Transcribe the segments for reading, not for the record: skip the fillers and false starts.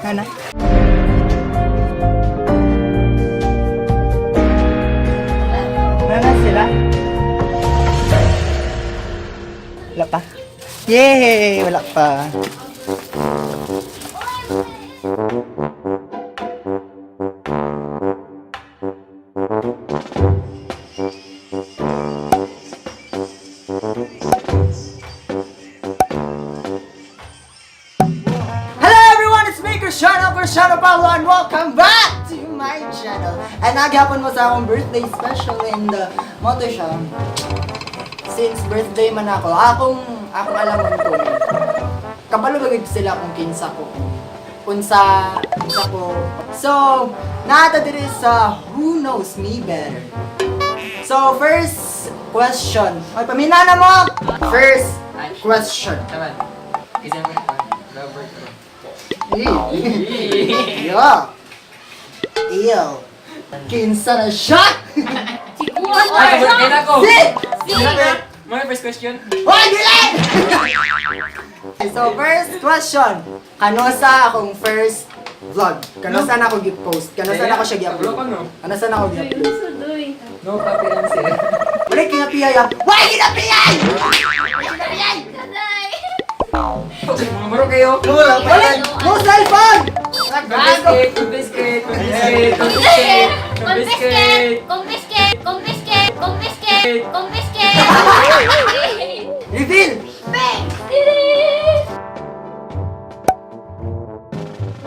Nana? Nana sila? Wala pa? Yay! Wala pa. Hello everyone! It's me, Cristiano Cristiano Pablo, and welcome back to my channel. And naghapon mo sa akong birthday special in the moto siya. Since birthday man ako, akong alam mo kung kabalo ba gid sila kung kinsa ko. Unsa, unsa ko. So, naata diri sa Who Knows Me Better. So, first question. Ay, pamina na mo! First question. Naman. Isa mo lover ko. Yeah. Ew. Kinsa na siya? Ay, kabot na ako. Si! Si! Mga first question. Hoy, dili! So, first question. Kano sa akong first vlog? Kano sa na ako gi-post? Kano sa na ako siya gi-upload? Kano sa na ako gi-upload? No copy answer. Wala kinapiyay ah. Why kinapiyay? Kinapiyay! Mga maro kayo. Wala! No cellphone! Confiscate, confiscate, confiscate, confiscate, confiscate. Confiscate! Confiscate! Confiscate! Confiscate! Reveal! Bang!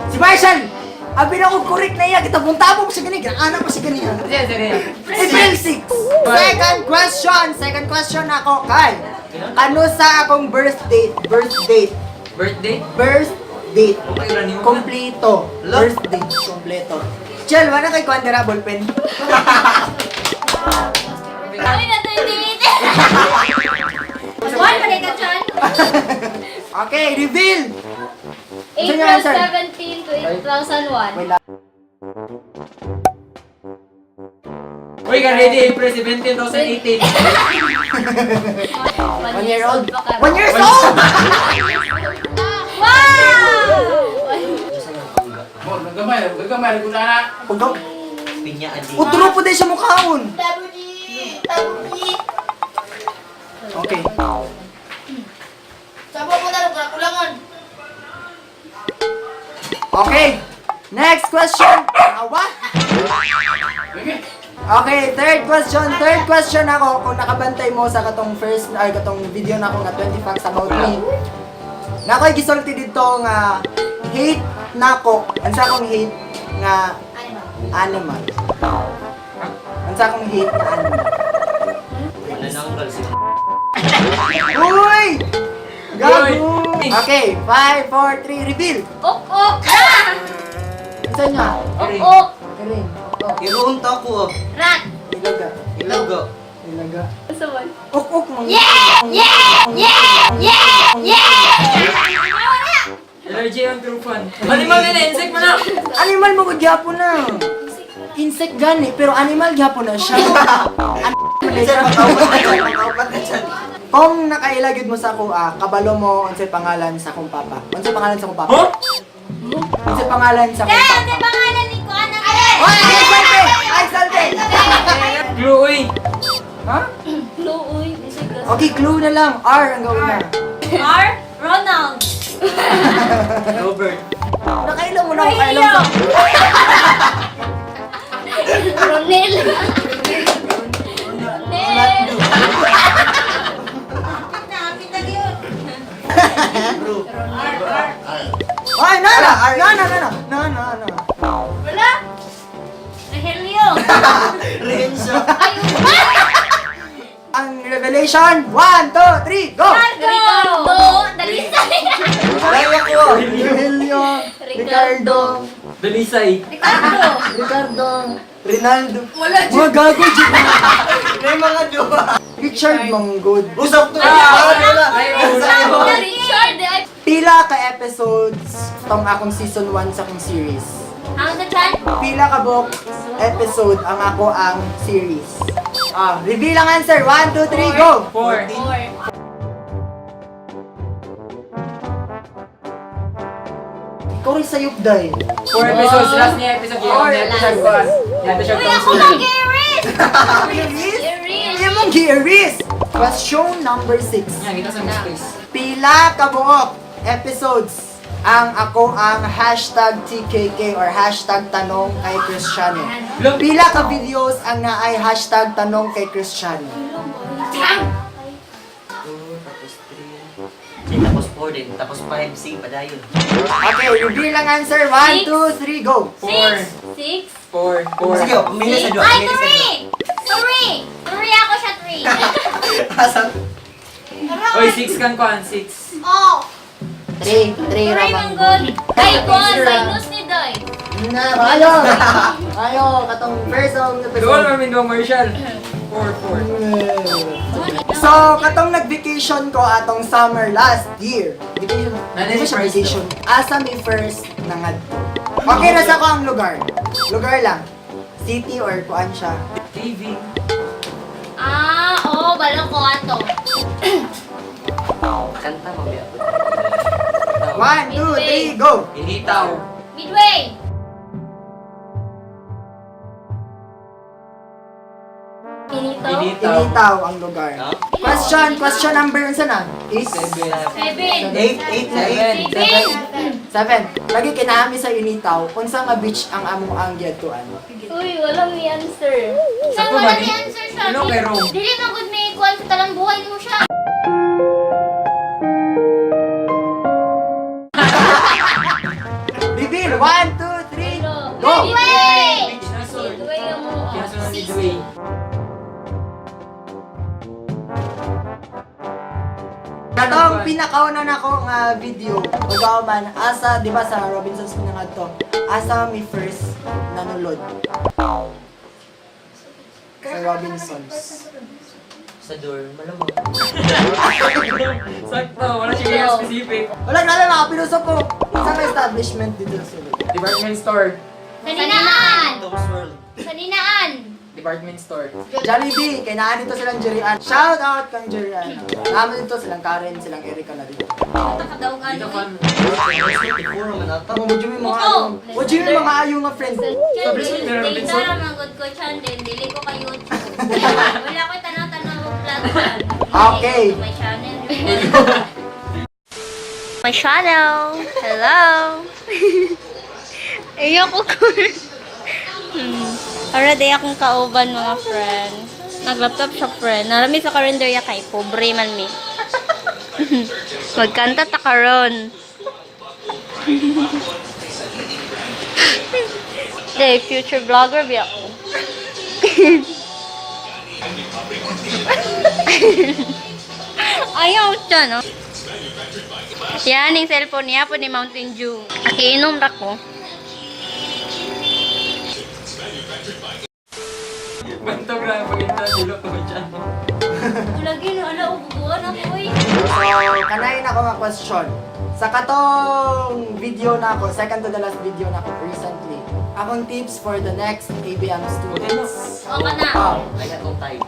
Si Marshall! Abi na akong correct na iya. Kitabong-tabong siya gani. Ginaanak pa siya ganiya. Sige, sige. April 6. Second question. Second question ako kay. Kano sa akong birth date? Birth date. Birthday? Birth date. Okay, running mo. Kompleto. Birth date. Kompleto. Chel, wala kay Kwandera ballpen. Ay, na 28! One pa ka, Chan? Okay, reveal! April answer? 17 to 2001. Wait lang. Uy, ka ready April 17, 2018. 1 year old. Pa ka. 1 years old! Wow! Oh, gagamay, gagamay ko na. Pagka, Pinya adi. utro po din siya mukhaon. Tabuji! Tabuji! Okay. Sabo ko na lang, kulangan. Okay. Next question. Awa? Okay, third question. Third question ako kung nakabantay mo sa katong first ay katong video na ako nga 20 facts about me. Nakoy gisulti dito nga hate nako. Unsa akong hate nga Animal. animal? Unsa akong hate nga animal? Nananggal si Uy! Gago! Okay, 5, 4, 3, reveal! Ok, ok! Ah! Unsa niya? Ok, ok! Karin. Oh, Iroon ta ko. Rat! Ilaga. Ilaga. Ilaga. Sa one? Ok, ok, mga. Yeah! Yeah! Yeah! Yeah! Yeah! Allergy on true fun. Animal na insect mo na. Animal mo gud gyapon na. Insect gani, pero animal gyapon na siya. Minsan makaupat na dyan, makaupat na dyan. Kung nakaila gyud mo sa ako, kabalo mo unsay pangalan sa akong papa. Unsay pangalan sa akong papa? Huh? Unsay pangalan sa akong Kaya, papa? ang pangalan ni ko, anak. Oy, ay salve! Ay salve! Glue, uy. Ha? Clue, uy. Okay, clue na lang. R ang gawin na. R. Ronald. Robert. Nakaila mo na ako kailang sa... Ronel. Ronel. Bro. Ay, nana! Nana, nana! Nana, nana. Wala. Rogelio. Renzo. Ay, Ang revelation, 1, 2, 3, go! Ricardo. Dalisay. Kaya ko. Rogelio, Ricardo, Dalisay. Ricardo. Ricardo, Rinaldo. Wala, Mga gago, G. May mga duwa. Richard Manggod. Usap to. Ah! Wala. Ay, wala. Richard. Ay, Pila ka episodes tong akong season 1 sa akong series? Ang sa chan? Pila ka book episode ang ako ang series? Ah, reveal ang answer. 1, 2, 3, go! Four. Four. Ikaw rin sayop, day. 4 episodes, last niya episode. Four. Four episode kuan. Yato siya Uy, ako tong mag-iris! Iris? Iris! Hindi mong gi-erase! Question number 6. Yan, kita sa space. Pila kabuok episodes ang ako ang #TKK or #tanongkayKristiano. Pila ka videos ang naay #tanongkayKristiano. 2, tapos 3. Then, tapos 4 din. Tapos 5, C, padayon. Okay, reveal ang answer. 1, Six. 2, 3, go! 4, Six? 4, 4. Sige, oh, pumili sa dua. Ay, Pumili sa dua. three! Three! Three ako siya, three. Asa? Oy, 6 kang kuan, 6. Oh! 3, 3 Three ramang. manggol. Ay, kuan, sinus ni Doy. Na, ayo! Ayo, katong first of Doon episode. mamindo Marshall. 4, 4. So, katong nag-vacation ko atong summer last year. Vacation. Nanay Di ba siya first, vacation? Asa may first nangadto. Okay, nasa ko ang lugar. Lugar lang. City or kuan siya. TV. Ah, oo, balong ko ato. Kanta mo, biya. 1, 2, 3, go! Initaw. Midway! Pinito? Initaw. Initaw ang lugar. No? Question, question number unsa na? 8? 7. Seven. 8, 8 na 8. Seven. 7. Lagi kinami sa Initaw, unsa nga beach ang among ang giadtuan? Uy, wala may answer. Saan Ako ba, wala di? may answer siya? Ano kay Rome? Dili man gud may kuan sa talang buhay mo siya. Reveal! 1, 2, 3, go! Midway! Beach na sol. Midway ang mo. Kinasunod ni Midway. Katong pinakauna na ko nga video, pagkaw man, asa, di ba sa Robinson's pinangadto, asa mi first nanulod? Sa Robinsons. Sa door, malamang. Sakto, wala siya kaya specific. Wala na alam, mga pinuso ko. Sa may establishment dito sa sulod. Department store. Sa Ninaan! Tom's World. Sa Ninaan! Department store. Jollibee, kay naa dito silang Jerian. Shout out kang Jerian. Naman dito silang Karen, silang Erica na dito. Takadaw ka Dito ano kan. 24 man ata. Tama mo Jimmy mga ayo. Mo Jimmy mga ayo nga friend. Chan, Meron data Robinson? ra man gud ko chan din dili ko ka YouTube. Wala ko tanaw-tanaw og vlog chan. Okay. My channel. My channel. Hello. Ayoko ko. Ara day akong kauban mga friend. Nag-laptop siya friend. Narami sa karinderya kay pobre man mi. Magkanta ta karon. Day future vlogger bi ako. Ayaw siya, no? Yan, yung cellphone niya po ni Mountain Dew. Akiinom ra ko. Bantog lang pag ito, ko dyan. Lagi no, ala, ububuan ako eh. So, kanayin ako nga question. Sa katong video na ako, second to the last video na ako recently, akong tips for the next ABM students. O ka na. Oh. Ay, atong tayo.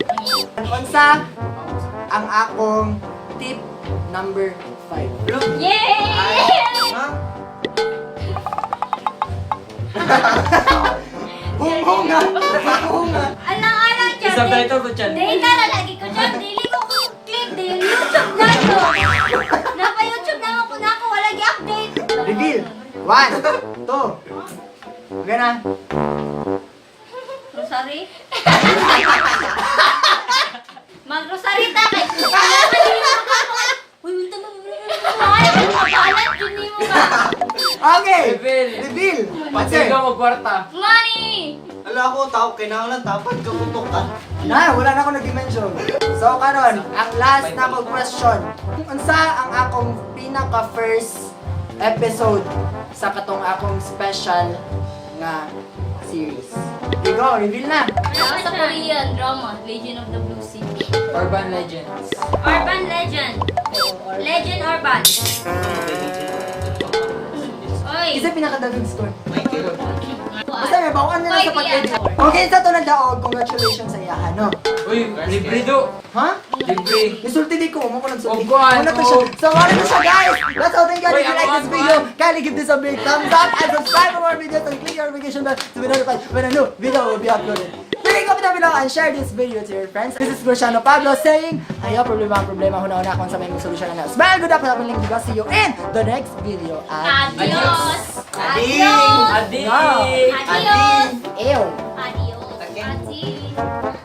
Unsa ang akong tip number 5? Yay! Ha? Hunghunga! Hunghunga! Alang-alang dyan. Subtitle ko dyan. Data na lagi ko dyan. Dili ko click. Dili YouTube na to. Napa-YouTube na ako na ako. Wala gi-update. Reveal! 1, 2, okay na. Rosary? Mag-rosary ta kay. Uy, unta mo. Ay, mabalat yun nimo ba? Okay! Reveal. Reveal! Answer! Ikaw magkwarta. Money! Ala ako, tao, kailangan tapat ka putok ka. Na, wala na ako nag-mention. So, karon, ang last na akong question. Unsa ang akong pinaka first episode sa katong akong special nga series? Okay, go, reveal na. Ano sa Korean drama, Legend of the Blue Sea. Urban Legends. Urban Legend. Legend Urban. Oy. Isa pinakadagang score. Michael. Basta Asa may bawaan na lang sa Five pag-edit. years. Okay, sa to nagdaog, congratulations sa iya, ano? Uy, libre do. Ha? Libre. Isulti di ko, mo ko nagsulti. Oh, God, Muna to siya. oh. So, muna to siya, guys! That's all. Thank you guys. If Uy, you like this ako, video, kindly give this a big thumbs up and subscribe for more videos and click your notification bell to be notified when a new video will be uploaded. Leave a comment down below and share this video to your friends. This is Graciano Pablo saying, ayaw problema ang problema, huna-huna kung sa may mong solusyon na. Smile, good up, happy link, see you in the next video. Adios. Ading! Adios. Adi. Adios. Ew. Adios. Adios.